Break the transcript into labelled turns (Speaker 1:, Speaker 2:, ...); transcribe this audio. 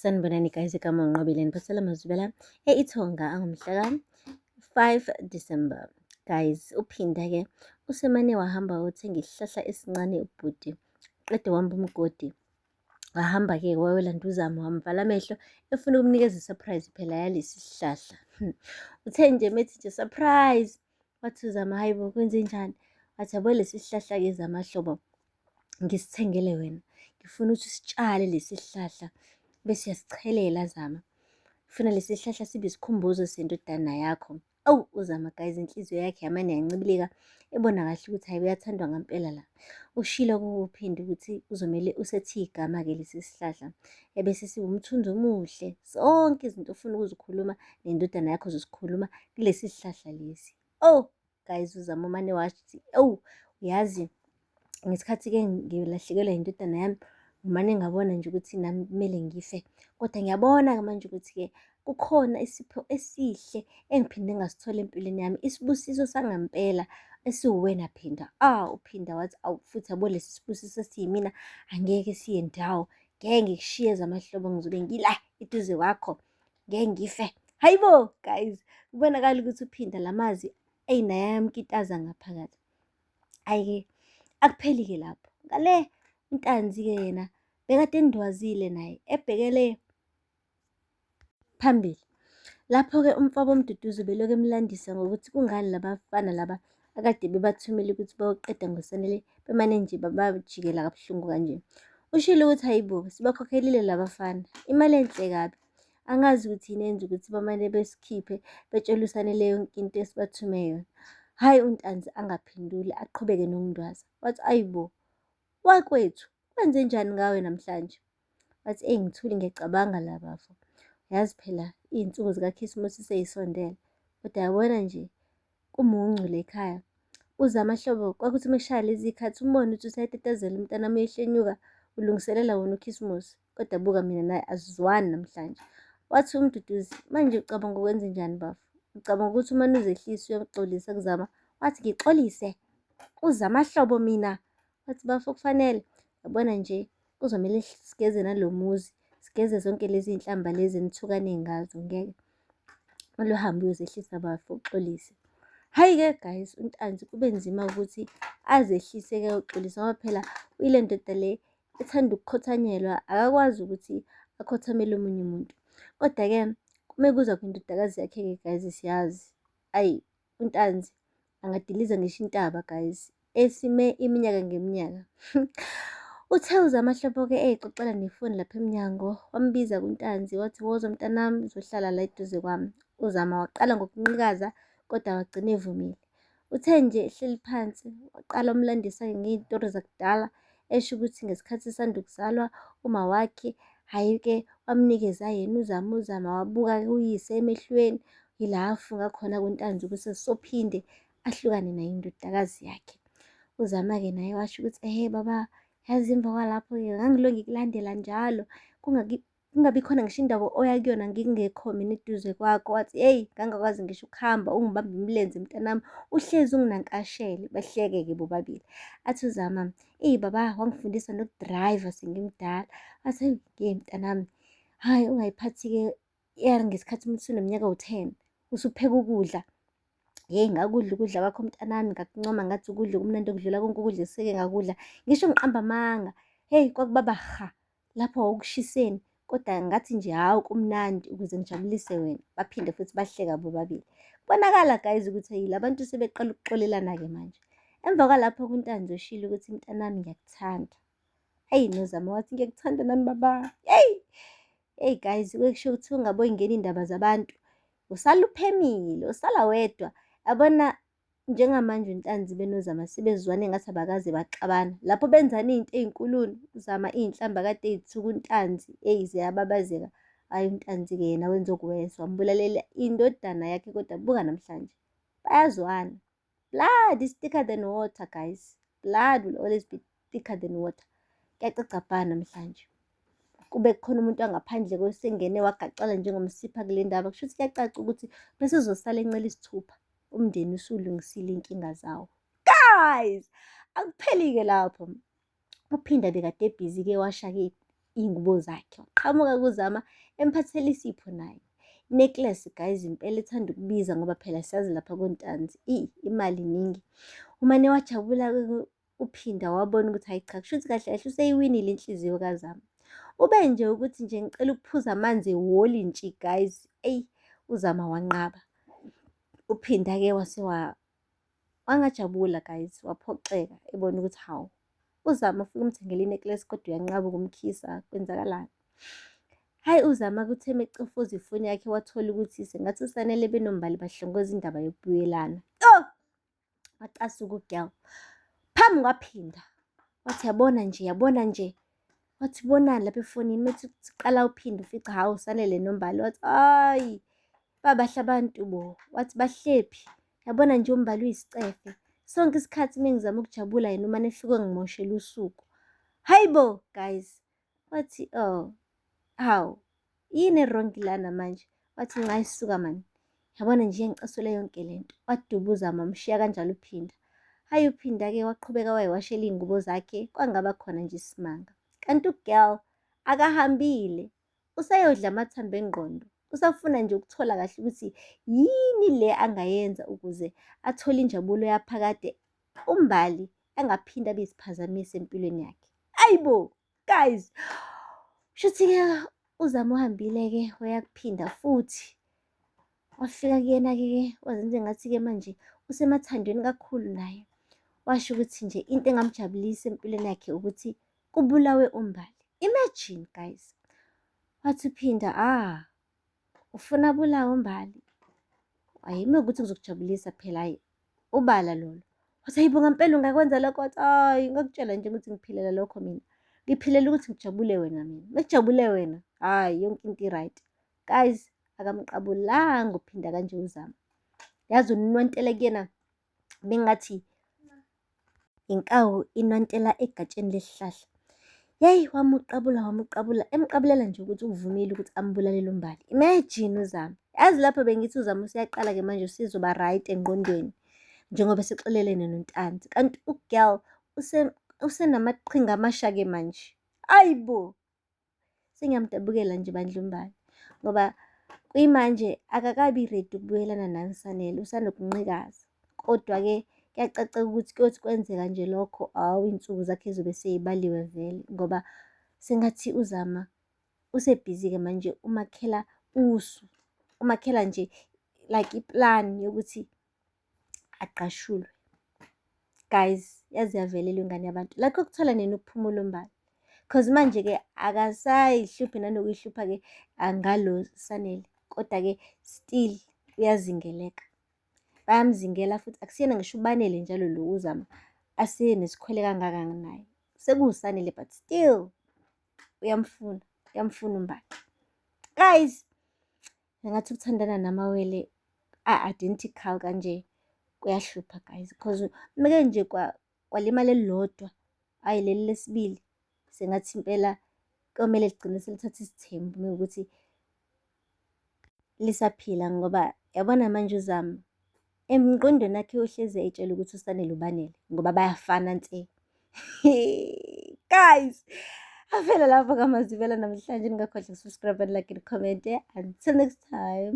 Speaker 1: Sanibonani guys, igama uNqobile niphathela amazwibela e-Ithonga angomhla ka-5 December. Guys, uphinda-ke usemane wahamba wayothenga isihlahla esincane ubhuti, qede wamba umgodi. Wahamba-ke wayolanda uZama wamvala amehlo efuna ukumnikeza i-surprise phela yalesi sihlahla. Uthe nje methi nje surprise, wathi uZama hhayi bo kwenzenjani? Wathi yabo lesi sihlahla-ke Zama hlobo ngisithengele wena, ngifuna ukuthi usitshale lesi sihlahla bese uyasichelela Zama. Ngifuna lesi sihlahla sibe isikhumbuzo sendodana yakho. Awu uZama guys inhliziyo yakhe yamane yancibilika ebona kahle ukuthi hayi uyathandwa ngampela la. Ushilo kuphinde ukuthi kuzomele usethi igama-ke lesi sihlahla ebese siwumthunzi omuhle. Zonke izinto ofuna ukuzikhuluma nendodana yakho uzosikhuluma kulesi sihlahla lesi. Oh guys uZama umane wathi ewu uyazi ngesikhathi-ke ngilahlekelwa yindodana yami ngimane ngabona nje ukuthi nami kumele ngife kodwa ngiyabona-ke manje ukuthi-ke kukhona isipho esihle engiphinde ngasithola empilweni yami isibusiso sangampela esiwuwena Phinda. Ah, uPhinda wathi awu futhi yabo lesi sibusiso esiyimina angeke siye ndawo, ngeke ngikushiye zamahlobo ngizobe ngila eduze kwakho ngeke ngife. Hayibo guys, kubonakala ukuthi uPhinda lamazwi eyi naye ayamkitaza ngaphakathi. Hhayi-ke akupheli-ke lapho, ngale uNtanzi-ke yena bekade endwazile naye ebhekele phambili. Lapho-ke umfowabo uMduduzi ubelokhu emlandisa ngokuthi kungani labafana laba akade bebathumele ukuthi bayoqeda ngoSanele bemane nje babajikela kabuhlungu kanje. Ushilo ukuthi hhayi bo sibakhokhelile labafana imali enhle kabi. Angazi ukuthi yini enza ukuthi bamane besikhiphe betshele uSanele yonke into esibathume yona. Hhayi uNtanzi angaphenduli aqhubeke nokundwaza. Wathi ayi bo wakwethu kwenzenjani ngawe namhlanje? Wathi eyi ngithule ngiyacabanga la bafo. Yazi phela iy'nsuku zikaKhisimusi sey'sondele. Kodwa yabona nje kumuncu la ekhaya. Uzama hlobo kwakuthi uma kushaya lezi zikhathi umbone ukuthi usayatatazela umntanami uyehla enyuka ulungiselela wona uKhisimusi. Kodwa buka mina naye asizwani namhlanje. Wathi uMduduzi, manje ucabanga ukwenzenjani bafo? Ucabanga ukuthi umane uzehlise uyoxolisa kuZama? Wathi ngixolise uZama hlobo mina. Wathi bafo kufanele yabona nje kuzomele sigeze nalo muzi sigeze zonke lezi iy'nhlamba lezi enithukane ngazo ngeke kumele uhambe uyozehlisa bafo uxolise. Hhayi-ke guys uNtanzi kube nzima ukuthi azehlise-ke uxolisa ngoba phela uyile ndoda le ethanda ukukhothanyelwa akakwazi ukuthi akhothamele omunye umuntu. Kodwa-ke uma kuza kwindodakazi yakhe-ke guys siyazi ayi uNtanzi angadiliza ngisho intaba guys esime iminyaka ngeminyaka. Uthe uZamahlobo-ke eyixoxela nefoni lapha emnyango wambiza kuNtanzi wathi woza mntanami uzohlala la eduze kwami. UZama waqala ngokunqikaza kodwa wagcina evumile. Uthe nje ehleli phansi waqala umlandisa-ke ngey'tori zakudala esho ukuthi ngesikhathi esanda ukuzalwa uma wakhe hhayi-ke wamnikeza yena uZama uZama wabuka-ke uyise emehlweni yila afunga khona kuNtanzi ukuthi sophinde ahlukane naye indodakazi yakhe. UZama-ke naye washo ukuthi ehe baba yazi emva kwalapho-ke ngangilokhu ngikulandela njalo kungabi khona ngisho indawo oya kuyona ngingekho mina eduze kwakho. Wathi hheyi ngangakwazi ngisho ukuhamba ungibambe imilenze mntanami uhlezi unginankashele. Bahleke-ke bobabili. Athi uZama, eyi baba wangifundisa nokudrayiva sengimdala. Wathi hheyi ye mntanami, hhayi ungayiphathi-ke yari ngesikhathi umuntu usuneminyaka ewu-10 usupheka ukudla. Hheyi ngakudla ukudla kwakho mntanami ngakuncoma ngathi ukudla okumnandi okudlula konke ukudla eseke ngakudla. Ngisho ngiqamba amanga, hheyi kwakubaba ha lapho wawukushiseni kodwa ngathi nje hhawu kumnandi ukuze ngijabulise wena. Baphinde futhi bahleka bobabili. Kubonakala guys ukuthi hheyi la bantu sebeqala ukuxolelana-ke manje. Emva kwalapho kuNtanzi ushilo ukuthi mntanami ngiyakuthanda. Eyi noZama wathi ngiyakuthanda nami baba. Yeyi! Eyi guys kusho ukuthi ungaboyingena iy'ndaba zabantu. Usala uphemile, usala wedwa. Yabona njengamanje uNtanzi benoZama sebezwana engathi abakaze baxabana. Lapho benzana iy'nto ey'nkululu, uZama iy'nhlamba kade ey'thuka uNtanzi, eyi ziyababazeka. Hhayi uNtanzi-ke yena wenza okuwesa, wambulalela indodana yakhe kodwa buka namhlanje bayazwana. Blood is thicker than water guys. Blood will always be thicker than water. Kuyacaca bha namhlanje. Kube kukhona umuntu angaphandle kwesengene wagaxela njengomsipha kule ndaba kusho ukuthi kuyacaca ukuthi bese uzosala encela isithupha umndeni usulungisile iy'nkinga zawo. Guys, akupheli-ke lapho. Uphinda bekade ebhizi-ke washa-ke iy'ngubo zakhe. Waqhamuka kuZama emphathela isipho naye. Necklace guys, impela ethanda ukubiza ngoba phela siyazi lapha koNtanzi imali iningi. Umane wajabula-ke uPhinda wabona ukuthi hhayi cha, kushuthi kahle kahle useyiwinile inhliziyo kaZama. Ube nje ukuthi nje ngicela ukuphuza amanzi ewolintshi guys, eyi uZama wanqaba. UPhinda-ke wase wangajabula guys, waphoxeka ebona ukuthi hawu, uZama ufike umthengele i-necklace kodwa uyanqaba ukumkhisa, kwenzakalani? Hhayi uZama kuthe emecofoza ifoni yakhe wathola ukuthi sengathi uSanele benoMbali bahlongoza indaba yokubuyelana. Oh! Wacasuka u-girl. Phambi kwaphinda. Wathi yabona nje, yabona nje. Wathi bonani lapha efonini methi qala uphinde ufica hawu Sanele noMbali. Wathi hayi babahle abantu bo. Wathi bahlephi. Yabona nje uMbali uyisicefe. Sonke isikhathi mengizama ukujabula yena umane efike ngimoshela usuku. Hayibo guys. Wathi oh hawu yini e-wrong lana manje? Wathi nca isuka mani. Yabona nje iyangicasula yonke le nto. Wadubuza wamshiya kanjalo uPhinda. Hhayi uPhinda-ke waqhubeka wayiwashela iy'ngubo zakhe kwangaba khona nje isimanga. Kanti u-girl akahambile, usayodla amathambo engqondo. Usafuna nje ukuthola kahle ukuthi yini le angayenza ukuze athole injabulo yaphakade uMbali angaphinde abe isiphazamisi empilweni yakhe. Ayibo! Guys, shuthi-ke uZama uhambile-ke wayakuphinda futhi. Wafika kuyena-ke ke wazenza engathi-ke manje usemathandweni kakhulu naye. Washo ukuthi nje into engamjabulisa empilweni yakhe ukuthi kubulawe uMbali. Imagine guys. Wathi uPhinda, ah, ufuna abulawe uMbali? Hhayi, uma kuwukuthi ngizokujabulisa phela hhayi ubala lolo. Wathi hayibo ngampela ungakwenza lokho? Wathi hhayi ngakutshela nje ukuthi ngiphilela lokho mina. Ngiphilela ukuthi ngijabule wena mina. Mekujabule wena, hhayi yonke into i-right. Guys, akamqabulanga uPhinda kanje uZama. Yazi unwantele kuyena bengathi inkawu inwantela egatsheni lesihlahla. Yeyi wamuqabula wamuqabula, emqabulela nje ukuthi uvumile ukuthi ambulalele uMbali. Imagine uZama. Yazi lapho bengithi uZama useyaqala-ke manje usezoba right engqondweni njengoba esexolelene noNtanzi. Kanti u-girl usenamaqhinga amasha-ke manje. Ayibo! Sengiyamdabukela nje bandla uMbali ngoba kuyimanje akakabi ready ukubuyelana naye uSanele, usanokunqikaza. Kodwa-ke kuyacaca ukuthi kuyothi kwenzeka nje lokho, awu iy'nsuku zakhe zobe sey'baliwe vele ngoba sengathi uZama usebhizi-ke manje umakhela usu, umakhela nje like i-plan yokuthi agqashulwe. Guys, yaze yavelelwa ingane yabantu. Lakho kuthola nini ukuphumula uMbali? Cause manje-ke akasayihluphi nanokuyihlupha-ke ngalo Sanele, kodwa-ke still uyazingeleka. Bayamzingela futhi akusiyena ngisho uBanele njalo lo uZama asenesikhwele kangaka naye. SekuwuSanele but still uyamfuna, uyamfuna uMbali. Guys, engathi ukuthandana namawele a-identical kanje kuyahlupha guys cause meke nje kwalimala elilodwa, hhayi leli lesibili sengathi impela kuyomele ligcine selithatha isithembu mewukuthi lisaphila ngoba yabona manje uZama emqondweni wakhe uhlezi ey'tshela ukuthi uSanele uBanele ngoba bayafana nse. Guys, afela lapho kaMazibela namhlanje ningakhohlwa uku-subscribe and like and comment. Until next time.